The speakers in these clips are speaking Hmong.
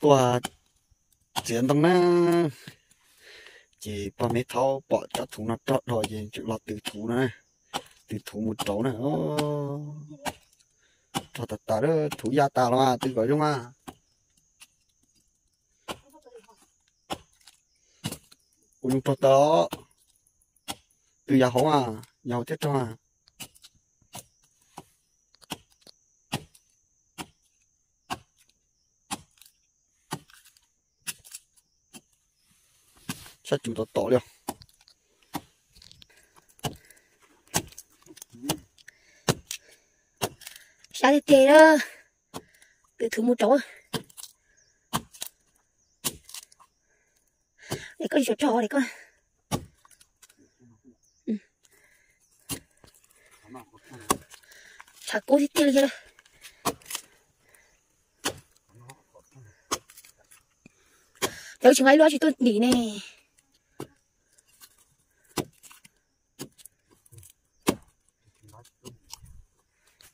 tuaj txiav ntoo na, ces pog me thaub pom cov thuv no rog dhau ces tseem los tw thuv na, tw thuv mus rauv na. Rog tas tas, thuv ya tas los mas tw kom zoo mas. Kuv zoo rog tas, tw yav hauv mas, yav hauv thiab rog. Sab tsuv tom tom li. Sab tiag tiag, tw thuv mus rauv. Koj tsis rog li koj. Tshav kub tiag tiag li. Cov tsis nqa ib lub tsis tuaj ntim ne.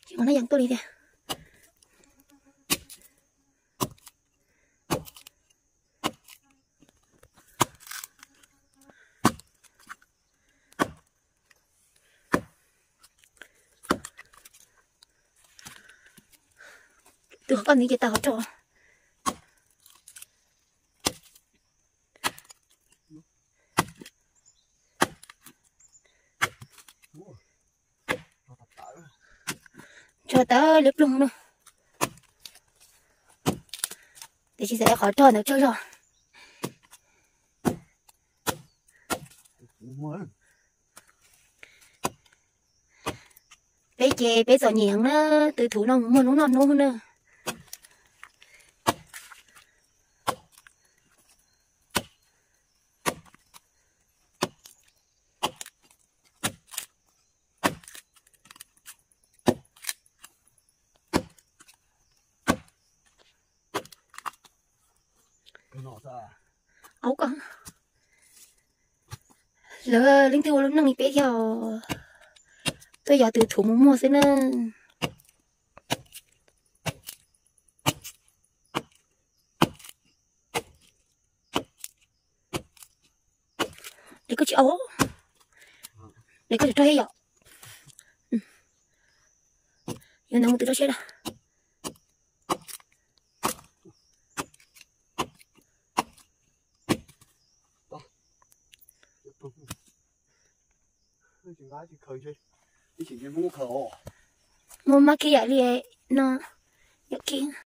Tsis ua na yeej tuaj li tiag. Tus koj ntxiv ces tau hov rog. Tso tawm liab ploog no. Tiam sis txawm qhov rog ntawd tsawg zog. Peb ces peb txom nyem heev na, tw thuv no mus muag hnub noj hnub na. Au koj, lawv leej twg ua lub neej li peb thiab, tuaj yos tw thuv mus muag xwb na. Li koj tsis au, li koj tsis rog thiab yom. Yuav ntawd mus tw rau siab da. Muaj mab kiag yam li no, yam kiag.